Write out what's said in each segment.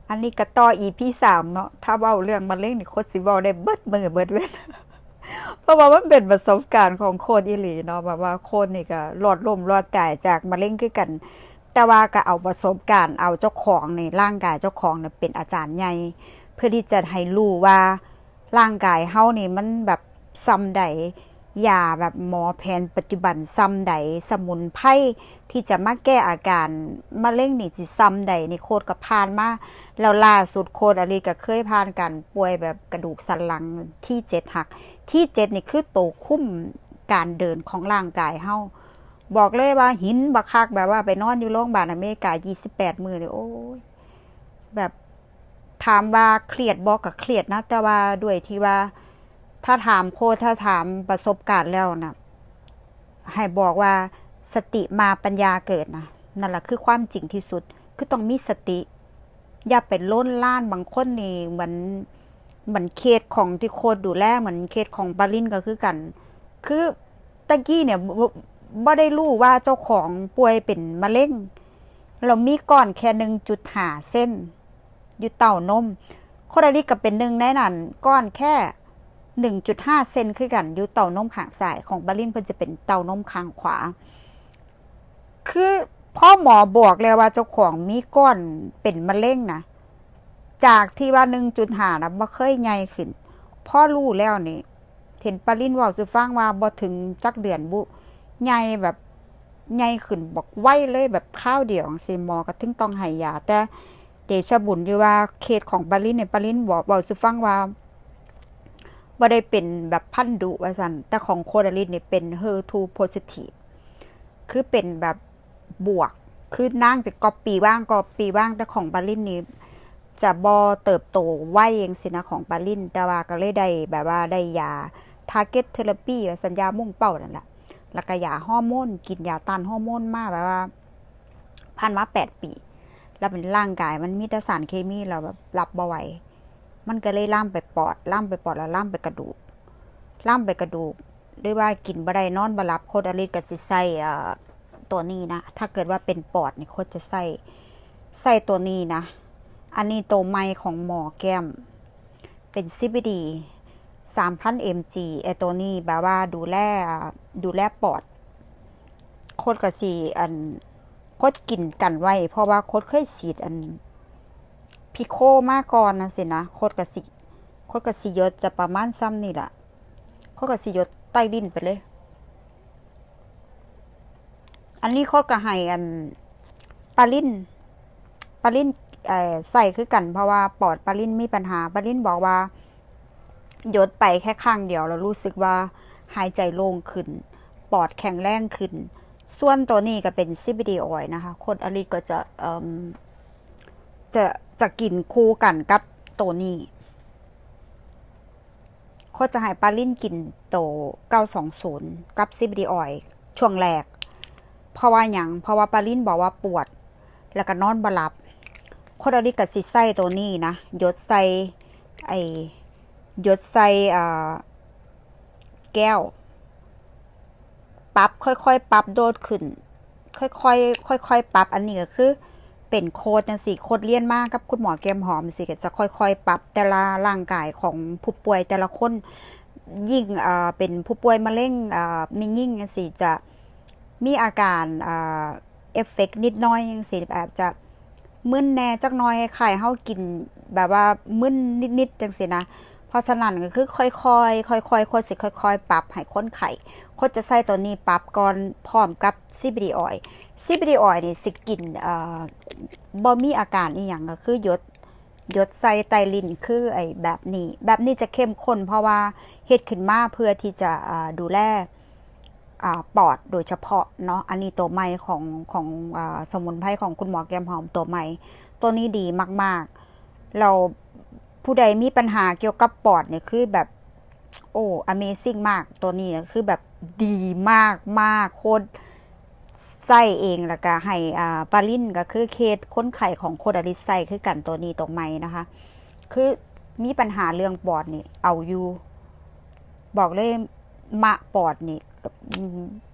ອັນນີ້ກໍຕໍ່ ອີພີສາມເນາະ ຖ້າເວົ້າເລື່ອງມະເຮັງນີ້ ໂຄດຊິເວົ້າໄດ້ເບິດມື້ເບິດເວັນ ເພາະວ່າມັນເປັນປະສົບການຂອງໂຄດອີ່ຫຼີເນາະ ແບບວ່າໂຄດນີ້ກໍລອດລົ້ມລອດຕາຍຈາກມະເຮັງຄືກັນ ແຕ່ວ່າກໍເອົາປະສົບການ ເອົາເຈົ້າຂອງນີ້ ຮ່າງກາຍເຈົ້າຂອງນີ້ເປັນອາຈານໃຫຍ່ ເພື່ອທີ່ຈະໃຫ້ຮູ້ວ່າ ຮ່າງກາຍເຮົານີ້ມັນແບບສ່ຳໃດ, ຢາແບບໝໍແຜນປັດຈຸບັນສ່ຳໃດ, ສະໝຸນໄພທີ່ຈະມາແກ້ອາການມະເຮັງນີ້ຊິສ່ຳໃດ, ນີ້ໂຄດກໍຜ່ານມາແລ້ວ. ລ່າສຸດໂຄດອາລິດກໍເຄີຍຜ່ານການປ່ວຍແບບກະດູກສັນຫຼັງ ທີເຈັດ ຫັກ. ທີເຈັດ ນີ້ຄືໂຕຄຸມການເດີນຂອງຮ່າງກາຍເຮົາ. ບອກເລີຍວ່າຫິນບັກຄັກ, ແບບວ່າໄປນອນຢູ່ໂຮງບານອາເມລິກາ ຊາວແປດມື້ນີ້ ໂອ້ຍ ແບບ ຖາມວ່າຄຽດບໍ່? ກໍຄຽດນະ, ແຕ່ວ່າດ້ວຍທີ່ວ່າ ຖ້າຖາມໂຄດ ຖ້າຖາມປະສົບການແລ້ວນະ ໃຫ້ບອກວ່າ ສະຕິມາປັນຍາເກີດນະ, ນັ້ນລະຄືຄວາມຈິງທີ່ສຸດ, ຄືຕ້ອງມີສະຕິ, ຢ່າໄປໂລນລານ. ບາງຄົນນີ້ ເໝືອນ ເໝືອນເຄສຂອງທີ່ໂຄດດູແລ, ເໝືອນເຄສຂອງປາລິນກໍຄືກັນ, ຄື ຕະກີ້ເນຍ ບໍ່ ບໍ່ໄດ້ຮູ້ວ່າເຈົ້າຂອງປ່ວຍເປັນມະເຮັງ ແລ້ວມີກ້ອນແຄ່ໜຶ່ງຈຸດຫ້າເຊັນຢູ່ເຕົ້ານົມ. ໂຄດອາລິດກໍເປັນໜຶ່ງໃນນັ້ນ, ກ້ອນແຄ່ໜຶ່ງຈຸດຫ້າເຊັນຄືກັນ ຢູ່ເຕົ້ານົມຂ້າງຊ້າຍ. ຂອງປາລິນເພິ່ນຈະເປັນເຕົ້ານົມຂ້າງຂວາ. ຄືພໍໝໍບອກແລ້ວວ່າເຈົ້າຂອງມີກ້ອນເປັນມະເຮັງນະ, ຈາກທີ່ວ່າໜຶ່ງຈຸດຫ້ານະ ບໍ່ເຄີຍໃຫຍ່ຂຶ້ນ, ພໍຮູ້ແລ້ວນີ້ ເຫັນປາລິນເວົ້າສູ່ຟັງວ່າບໍ່ເຖິງຈັກເດືອນບຸ ໃຫຍ່ແບບ ໃຫຍ່ຂຶ້ນບັກໄວເລີຍ ແບບຄາວດຽວຈັ່ງຊີ້. ໝໍກໍເຖິງຕ້ອງໃຫ້ຢາ, ແຕ່ເດຊະບຸນຢູ່ວ່າເຄສຂອງປາລິນນີ້ ປາລິນເວົ້າສູ່ຟັງວ່າບໍ່ໄດ້ເປັນແບບພັນດຸວ່າຊັ້ນ, ແຕ່ຂອງໂຄດອາລິດນີ້ເປັນເຮີທູໂພຊິທີບ ຄືເປັນແບບ ບວກ ຄືນາງຈະກັອບປີ້ວາງ ກັອບປີ້ວາງ, ແຕ່ຂອງປາລິນນີ້ຈະບໍ່ເຕີບໂຕໄວຈັ່ງຊີ້ນະ ຂອງປາລິນ, ແຕ່ວ່າກໍເລີຍໄດ້ແບບວ່າໄດ້ຢາ target therapy ວ່າຊັ້ນ ຢາມຸ່ງເປົ້ານັ້ນລະ, ແລ້ວກໍຢາຮໍໂມນ ກິນຢາຕ້ານຮໍໂມນມາ ແບບວ່າຜ່ານມາແປດປີ ແລ້ວເປັນ ຮ່າງກາຍມັນມີແຕ່ສານເຄມີ ແລ້ວແບບຮັບບໍ່ໄຫວ, ມັນກໍເລີຍລາມໄປປອດ ລາມໄປປອດ ແລ້ວລາມໄປກະດູກ ລາມໄປກະດູກ ຫຼືວ່າກິນບໍ່ໄດ້ ນອນບໍ່ຫຼັບ. ໂຄດອາລິດກໍຊິໃຊ້ ເອີ ຕົວນີ້ນະ, ຖ້າເກີດວ່າເປັນປອດນີ້ ໂຄດຈະໃຊ້ ໃຊ້ຕົວນີ້ນະ. ອັນນີ້ໂຕໃໝ່ຂອງໝໍແກ້ມ ເປັນ ຊີບີດີ ສາມພັນເອັມຈີ. ໄອ້ຕົວນີ້ແບບວ່າດູແລ ເອີ ດູແລປອດ. ໂຄດກໍຊິ ອັນ ໂຄດກິນກັນໄວ້ ເພາະວ່າໂຄດເຄີຍສີດ ອັນ ພິໂຄມາກ່ອນຈັ່ງຊີ້ນະ. ໂຄດກໍຊິ ໂຄດກໍຊິຢົດຈະປະມານຊ່ຳນີ້ລະ, ໂຄດກໍຊິຢົດໃຕ້ລິ້ນໄປເລີຍ. ອັນນີ້ໂຄດກໍໃຫ້ ອັນ ປາລິນ ປາລິນ ເອີ ໃຊ້ຄືກັນ ເພາະວ່າປອດປາລິນມີບັນຫາ. ປາລິນບອກວ່າ ຢົດໄປແຄ່ຄັ້ງດຽວ ແລ້ວຮູ້ສຶກວ່າຫາຍໃຈໂລ່ງຂຶ້ນ ປອດແຂງແຮງຂຶ້ນ. ສ່ວນໂຕນີ້ກໍເປັນ ຊີບີດີ ອອຍນະຄະ, ໂຄດອາລິດກໍຈະ ເອີ ຈະ ຈະກິນຄູ່ກັນກັບໂຕນີ້. ໂຄດຈະໃຫ້ປາລິນກິນໂຕເກົ້າສອງສູນກັບ ຊີບີດີ ອອຍ ຊ່ວງແລກ. ເພາະວ່າຫຍັງ? ເພາະວ່າປາລິນບອກວ່າປວດ ແລ້ວກໍນອນບໍ່ຫຼັບ. ໂຄດອາລິດກໍຊິໃຊ້ໂຕນີ້ນະ ຢົດໃສ່ ໄອ້ ຢົດໃສ່ ເອີ ແກ້ວ ປັບ ຄ່ອຍໆປັບໂດດຂຶ້ນ ຄ່ອຍໆ ຄ່ອຍໆປັບ. ອັນນີ້ກໍຄືເປັນໂຄດຈັ່ງຊີ້ ໂຄດລຽນມາກັບຄຸນໝໍແກ້ມຫອມຊີ້ ກໍຈະຄ່ອຍໆປັບແຕ່ລະຮ່າງກາຍຂອງຜູ້ປ່ວຍແຕ່ລະຄົນ. ຍິ່ງ ເອີ ເປັນຜູ້ປ່ວຍມະເຮັງ ເອີ ແມ່ຍິງຈັ່ງຊີ້ ຈະມີອາການ ເອີ ເອຟເຟັກນິດໜ້ອຍຈັ່ງຊີ້ ອາດຈະມຶນແດ່ຈັກໜ້ອຍ ຄ້າຍໆເຮົາກິນແບບວ່າມຶນນິດໆຈັ່ງຊີ້ນະ. ເພາະສະນັ້ນກໍຄືຄ່ອຍໆ ຄ່ອຍໆ ໂຄດຊິຄ່ອຍໆປັບໃຫ້ຄົນໄຂ້. ໂຄດຈະໃຊ້ໂຕນີ້ປັບກ່ອນພ້ອມກັບ ຊີບີດີ ອອຍ. ຊີບີດີ ອອຍນີ້ຊິກິນ ເອີ ບໍ່ມີອາການອີ່ຫຍັງ ກໍຄືຢົດ ຢົດໃສ່ໃຕ້ລິ້ນ ຄືໄອ້ແບບນີ້. ແບບນີ້ຈະເຂັ້ມຂຸ້ນ ເພາະວ່າເຮັດຂຶ້ນມາເພື່ອທີ່ຈະ ເອີ ດູແລ ອາ ປອດໂດຍສະເພາະເນາະ. ອັນນີ້ໂຕໃໝ່ຂອງ ຂອງ ອາ ສະໝຸນໄພຂອງຄຸນໝໍແກ້ມຫອມ ໂຕໃໝ່. ໂຕນີ້ດີມາກໆ ແລ້ວຜູ້ໃດມີບັນຫາກ່ຽວກັບປອດນີ້ ຄືແບບ ໂອ້ ອາເມຊິງມາກ. ໂຕນີ້ນະ ຄືແບບດີມາກໆ ໂຄດໃຊ້ເອງ ແລ້ວກະໃຫ້ ອາ ປາລິນ ກໍຄືເຄສຄົນໄຂ້ຂອງໂຄດອາລິດໃຊ້ຄືກັນ. ໂຕນີ້ໂຕໃໝ່ນະຄະ ຄືມີບັນຫາເລື່ອງປອດນີ້ ເອົາຢູ່. ບອກເລີຍ ມະປອດນີ້ ອືມ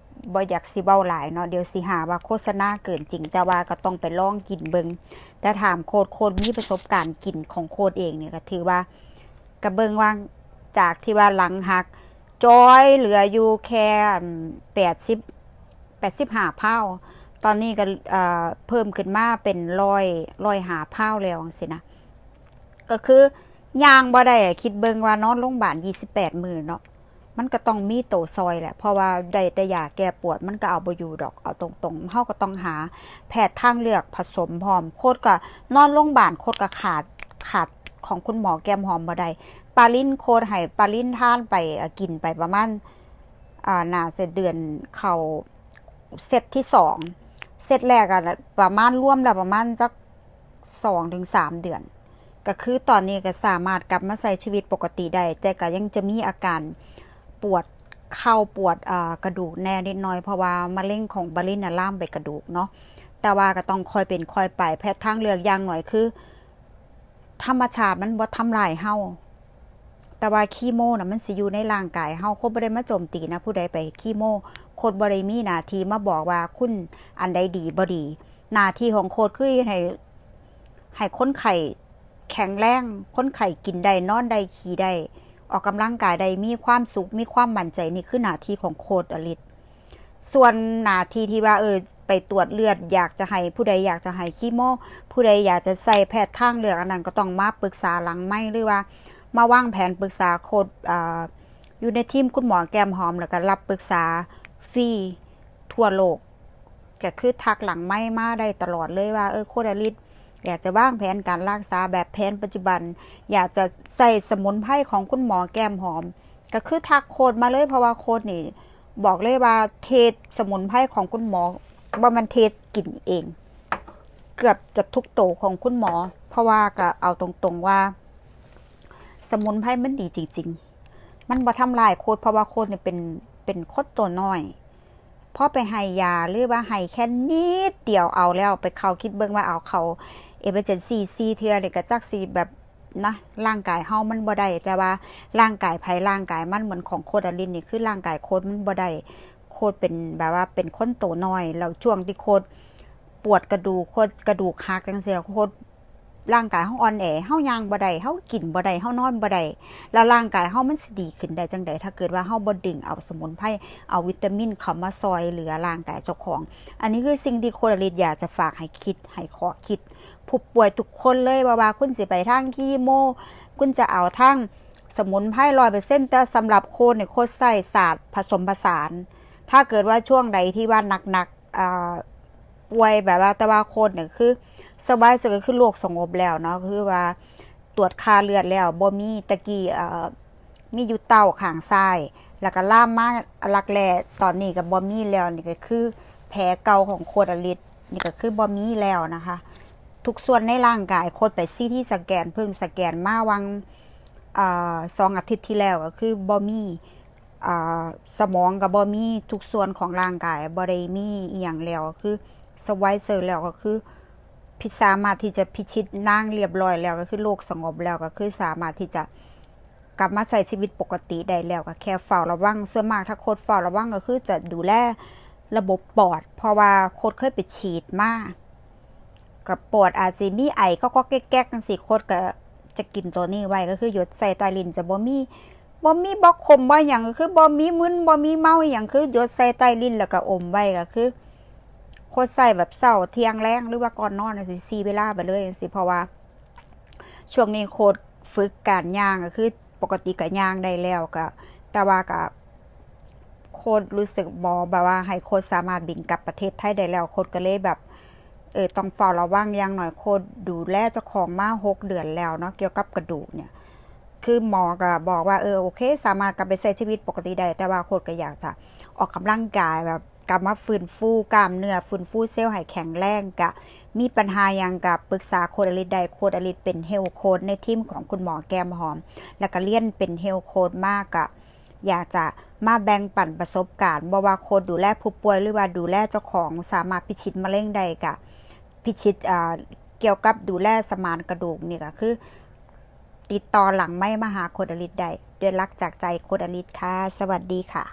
ບໍ່ຢາກຊິເວົ້າຫຼາຍເນາະ ດຽວຊິຫາວ່າໂຄສະນາເກີນຈິງ ແຕ່ວ່າກໍຕ້ອງໄປລອງກິນເບິ່ງ. ແຕ່ຖາມໂຄດ ໂຄດມີປະສົບການກິນຂອງໂຄດເອງນີ້ ກໍຖືວ່າ ກໍເບິ່ງວ່າຈາກທີ່ວ່າຫຼັງຫັກຈ່ອຍ ເຫຼືອຢູ່ແຄ່ ອັນ ແປດສິບ ແປດສິບຫ້າພາວ ຕອນນີ້ກໍ ເອີ ເພີ່ມຂຶ້ນມາເປັນຮ້ອຍ ຮ້ອຍຫ້າພາວແລ້ວ ຈັ່ງຊີ້ນະ. ກໍຄືຍ່າງບໍ່ໄດ້ ຄິດເບິ່ງວ່ານອນໂລງບານຊາວແປດມື້ເນາະ ມັນກໍຕ້ອງມີໂຕຊ່ອຍແຫຼະ ເພາະວ່າໄດ້ແຕ່ຢາແກ້ປວດ ມັນກໍເອົາບໍ່ຢູ່ດອກ ເອົາຕົງໆ ເຮົາກໍຕ້ອງຫາແພດທາງເລືອກຜະສົມພ້ອມ. ໂຄດກໍນອນໂລງບານ ໂຄດກໍຂາດ ຂາດຂອງຄຸນໝໍແກ້ມຫອມບໍ່ໄດ້. ປາລິນ ໂຄດໃຫ້ປາລິນທານໄປ ເອີ ກິນໄປປະມານ ອາ ໜ້າຈະເດືອນເຂົ້າເຊັດທີສອງ ເຊັດແລກອະ ປະມານ ລວມແລ້ວປະມານຈັກສອງເຖິງສາມເດືອນ ກໍຄືຕອນນີ້ກໍສາມາດກັບມາໃຊ້ຊີວິດປົກກະຕິໄດ້ ແຕ່ກໍຍັງຈະມີອາການປວດເຂົ່າ ປວດ ເອີ ກະດູກແດ່ນິດໜ້ອຍ ເພາະວ່າມະເຮັງຂອງປາລິນນະລາມໄປກະດູກເນາະ. ແຕ່ວ່າກໍຕ້ອງຄ່ອຍເປັນຄ່ອຍໄປ ແພດທາງເລືອກຢ່າງໜ້ອຍຄື ທຳມະຊາດມັນບໍ່ທຳລາຍເຮົາ ແຕ່ວ່າຄີໂມນະ ມັນຊິຢູ່ໃນຮ່າງກາຍເຮົາ. ໂຄດບໍ່ໄດ້ມາໂຈມຕີນະ ຜູ້ໃດໄປຄີໂມ ໂຄດບໍ່ໄດ້ມີໜ້າທີ່ມາບອກວ່າຄຸນອັນໃດດີບໍ່ດີ. ໜ້າທີ່ຂອງໂຄດຄືເຮັດໃຫ້ ໃຫ້ຄົນໄຂ້ແຂງແຮງ ຄົນໄຂ້ກິນໄດ້ ນອນໄດ້ ຂີ່ໄດ້ ອອກກຳລັງກາຍໄດ້ ມີຄວາມສຸກ ມີຄວາມໝັ້ນໃຈ ນີ້ຄືໜ້າທີ່ຂອງໂຄດອະລິດ. ສ່ວນໜ້າທີ່ທີ່ວ່າ ເອີ ໄປຕວດເລືອດ ຢາກຈະໃຫ້ ຜູ້ໃດຢາກຈະໃຫ້ຄີໂມ ຜູ້ໃດຢາກຈະໃສ່ແພດທາງເລືອກ ອັນນັ້ນກໍຕ້ອງມາປຶກສາຫຼັງໄມ ຫຼືວ່າມາວາງແຜນປຶກສາໂຄດ ອາ ຢູ່ໃນທີມຄຸນໝໍແກ້ມຫອມ ແລ້ວກໍຮັບປຶກສາຟຣີທົ່ວໂລກ. ກໍຄືທັກຫຼັງໄມມາໄດ້ຕະຫຼອດເລີຍວ່າ ເອີ ໂຄດອະລິດ ຢາກຈະວາງແຜນການລັກສາແບບແຜນປັດຈຸບັນ ຢາກຈະໃຊ້ສະໝຸນໄພຂອງຄຸນໝໍແກ້ມຫອມ ກໍຄືທັກໂຄດມາເລີຍ ເພາະວ່າໂຄດນີ້ບອກເລີຍວ່າເທສະໝຸນໄພຂອງຄຸນໝໍ ບໍ່ແມ່ນເທສກິນເອງ ເກືອບຈະທຸກໂຕຂອງຄຸນໝໍ ເພາະວ່າກໍເອົາຕົງໆວ່າສະໝຸນໄພມັນດີຈິງໆ ມັນບໍ່ທຳລາຍໂຄດ ເພາະວ່າໂຄດນີ້ເປັນ ເປັນຄົນໂຕນ້ອຍ ພໍໄປໃຫ້ຢາ ຫຼືວ່າໃຫ້ແຄ່ນິດດຽວ ເອົາແລ້ວ ໄປເຂົ້າ ຄິດເບິ່ງວ່າເອົາເຂົ້າ emergency ສີ່ເທື່ອນີ້ ກໍຈັກຊິແບບນະ ຮ່າງກາຍເຮົາມັນບໍ່ໄດ້ ແຕ່ວ່າຮ່າງກາຍໃຜຮ່າງກາຍມັນ. ເໝືອນຂອງໂຄດອະລິດນີ້ ຄືຮ່າງກາຍໂຄດມັນບໍ່ໄດ້ ໂຄດເປັນແບບວ່າເປັນຄົນໂຕນ້ອຍ ແລ້ວຊ່ວງທີ່ໂຄດປວດກະດູກ ໂຄດກະດູກຫັກຈັ່ງຊີ້ ໂຄດ ຮ່າງກາຍເຮົາອ່ອນແອ ເຮົາຍ່າງບໍ່ໄດ້ ເຮົາກິນບໍ່ໄດ້ ເຮົານອນບໍ່ໄດ້ ແລ້ວຮ່າງກາຍເຮົາມັນຊິດີຂຶ້ນໄດ້ຈັ່ງໃດ ຖ້າເກີດວ່າເຮົາບໍ່ດຶງເອົາສະໝຸນໄພ ເອົາວິຕາມິນເຂົ້າມາຊ່ອຍເຫຼືອຮ່າງກາຍເຈົ້າຂອງ? ອັນນີ້ຄືສິ່ງທີ່ໂຄດອະລິດຢາກຈະຝາກໃຫ້ຄິດ ໃຫ້ຂໍ້ຄິດຜູ້ປ່ວຍທຸກຄົນເລີຍ ບໍ່ວ່າຄຸນຊິໄປທາງຄີໂມ ຄຸນຈະເອົາທາງສະໝຸນໄພຮ້ອຍເປີເຊັນ ແຕ່ສຳລັບໂຄດນີ້ ໂຄດໃຊ້ສາດຜະສົມປະສານ. ຖ້າເກີດວ່າຊ່ວງໃດທີ່ວ່າໜັກໆ ອ່າ ປ່ວຍແບບວ່າ ແຕ່ວ່າໂຄດນີ້ຄືສະບາຍ ກໍຄືໂລກສະຫງົບແລ້ວເນາະ ຄືວ່າຕວດຄ່າເລືອດແລ້ວບໍ່ມີ ແຕ່ກີ້ ເອີ ມີຢູ່ເຕົ້າຂ້າງຊ້າຍ ແລ້ວກໍລາມມາຫຼັກແຮ້ ຕອນນີ້ກໍບໍ່ມີແລ້ວ. ນີ້ກໍຄືແຜເກົ່າຂອງໂຄດອະລິດ ນີ້ກໍຄືບໍ່ມີແລ້ວນະຄະ. ທຸກສ່ວນໃນຮ່າງກາຍ ໂຄດໄປຊີທີສະແກນ ເພິ່ງສະແກນມາຫວ່າງ ເອີ ສອງອາທິດທີ່ແລ້ວ ກໍຄືບໍ່ມີ ອ່າ ສະໝອງກໍບໍ່ມີ ທຸກສ່ວນຂອງຮ່າງກາຍບໍ່ໄດ້ມີອີ່ຫຍັງແລ້ວ ກໍຄືສະໄວເຊີແລ້ວ ກໍຄືພິ ສາມາດທີ່ຈະພິຊິດນາງລຽບຮ້ອຍແລ້ວ ກໍຄືໂລກສະຫງົບແລ້ວ ກໍຄືສາມາດທີ່ຈະກັບມາໃຊ້ຊີວິດປົກກະຕິໄດ້ແລ້ວ ກໍແຄ່ເຝົ້າລະວັງ. ສ່ວນມາກຖ້າໂຄດເຝົ້າລະວັງ ກໍຄືຈະດູແລລະບົບປອດ ເພາະວ່າໂຄດເຄີຍໄປສີດມາ ກໍປອດອາດຊິມີໄອກໍໆແກກໆຈັ່ງຊີ້ ໂຄດກໍຈະກິນໂຕນີ້ໄວ້ ກໍຄືຢົດໃສ່ໃຕ້ລິ້ນ ຈະບໍ່ມີ ບໍ່ມີບໍ່ຂົມບໍ່ຫຍັງ ກໍຄືບໍ່ມີມຶນບໍ່ມີເມົາອີ່ຫຍັງ ຄືຢົດໃສ່ໃຕ້ລິ້ນ ແລ້ວກໍອົມໄວ້ ກໍຄືໂຄດໃສ່ແບບເຊົ້າ ທ່ຽງ ແລງ ຫຼືວ່າກ່ອນນອນຈັ່ງຊີ້ ສີ່ເວລາໄປເລີຍຈັ່ງຊີ້. ເພາະວ່າຊ່ວງນີ້ໂຄດຝຶກການຍ່າງ ກໍຄືປົກກະຕິກໍຍ່າງໄດ້ແລ້ວ ກໍ ແຕ່ວ່າກໍ ໂຄດຮູ້ສຶກບໍ່ ແບບວ່າໃຫ້ໂຄດສາມາດບິນກັບປະເທດໄທໄດ້ແລ້ວ ໂຄດກໍເລີຍແບບ ເອີ ຕ້ອງເຝົ້າລະວັງ. ຢ່າງໜ້ອຍໂຄດດູແລເຈົ້າຂອງມາຫົກເດືອນແລ້ວເນາະ ກ່ຽວກັບກະດູກນີ້ ຄືໝໍກໍບອກວ່າ ເອີ ໂອເຄ ສາມາດກັບໄປໃຊ້ຊີວິດປົກກະຕິໄດ້ ແຕ່ວ່າໂຄດກໍຢາກຈະອອກກຳລັງກາຍ ແບບກັບມາຟື້ນຟູກ້າມເນື້ອ ຟື້ນຟູເຊວໃຫ້ແຂງແຮງ. ກະມີບັນຫາຫຍັງກໍປຶກສາໂຄດອະລິດໄດ້ ໂຄດອະລິດເປັນເຮວໂຄດໃນທີມຂອງຄຸນໝໍແກ້ມຫອມ ແລ້ວກໍລຽນເປັນເຮວໂຄດມາ ກະ ຢາກຈະມາແບ່ງປັນປະສົບການ ບໍ່ວ່າຄົນດູແລຜູ້ປ່ວຍ ຫຼືວ່າດູແລເຈົ້າຂອງ ສາມາດພິຊິດມະເຮັງໄດ້ ກະພິຊິດ ເອີ ກ່ຽວກັບດູແລສະໝານກະດູກນີ້ ກະຄືຕິດຕໍ່ຫຼັງໄມມາຫາໂຄດອະລິດໄດ້. ດ້ວຍຮັກຈາກໃຈ ໂຄດອະລິດຄ່ະ. ສະຫວັດດີຄ່ະ.